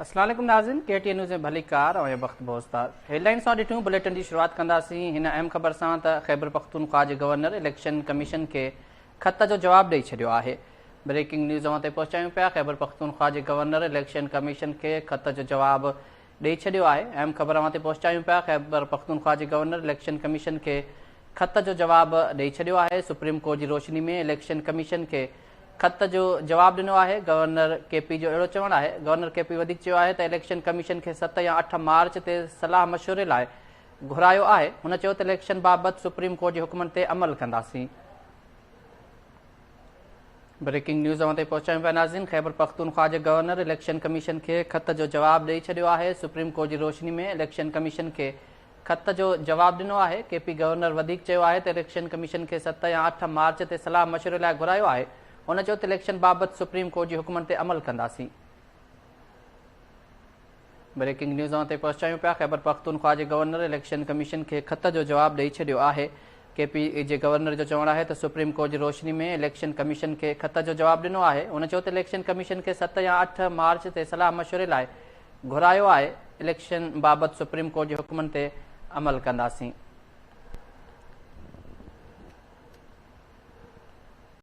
اسلام عليڪم ناظرين ڪي ٽي نيوز ۾ ڀليڪار اوهان جو بخت بوستار هيڊلائن سان ڏٺيون بليٽن جي شروعات ڪنداسين هن اهم خبر سان ته خيبر پختونخوا جي گورنر اليڪشن ڪميشن کي خط جو جواب ڏئي ڇڏيو آهي بريڪنگ نيوز اوهان تائين پهچايون پيا خيبر پختونخوا جي گورنر اليڪشن ڪميشن کي خط جو جواب ڏئي ڇڏيو آهي. اهم خبر اوهان تائين پهچايون پيا، خيبر پختونخوا جي گورنر اليڪشن ڪميشن کي خط جو جواب ڏئي ڇڏيو آهي، سپريم ڪورٽ جي روشني ۾ اليڪشن ڪميشن کي خط جو جواب ڏنو آهي، گورنر ڪي پي جو اهڙو چوڻ آهي، گورنر ڪي پي وڌيڪ چيو آهي ته اليڪشن ڪميشن کي 7 يا 8 مارچ تي صلاح مشوري لاء گهرايو آهي، هن چيو ته اليڪشن بابت سپريم ڪورٽ جي حڪمن تي عمل ڪنداسين. بريڪنگ نيوز اوهان تائين پهچايون پيا ناظرين خيبر پختونخوا جي گورنر اليڪشن ڪميشن کي خط جو جواب ڏئي ڇڏيو آهي سپريم ڪورٽ جي روشني ۾ اليڪشن ڪميشن کي خط جو جواب ڏنو آهي ڪي پي گورنر وڌيڪ چيو آهي ته اليڪشن ڪميشن کي 7 يا 8 مارچ تي صلاح مشوري لاء گهرايو آهي هن چيو ته اليڪشن بابت سپريم ڪورٽ جي حڪمن تي عمل ڪنداسين. بريڪنگ نيوز اوهان تائين پهچايون پيا خيبر پختونخوا جي گورنر اليڪشن ڪميشن کي خط جو جواب ڏئي ڇڏيو آهي ڪي پي جي گورنر جو چوڻ آهي ته سپريم ڪورٽ جي روشني ۾ اليڪشن ڪميشن کي خط جو جواب ڏنو آهي هن چيو ته اليڪشن ڪميشن کي 7 يا 8 مارچ تي صلاح مشوري لاء گهرايو آهي اليڪشن بابت سپريم ڪورٽ جي حڪمن تي عمل ڪنداسين.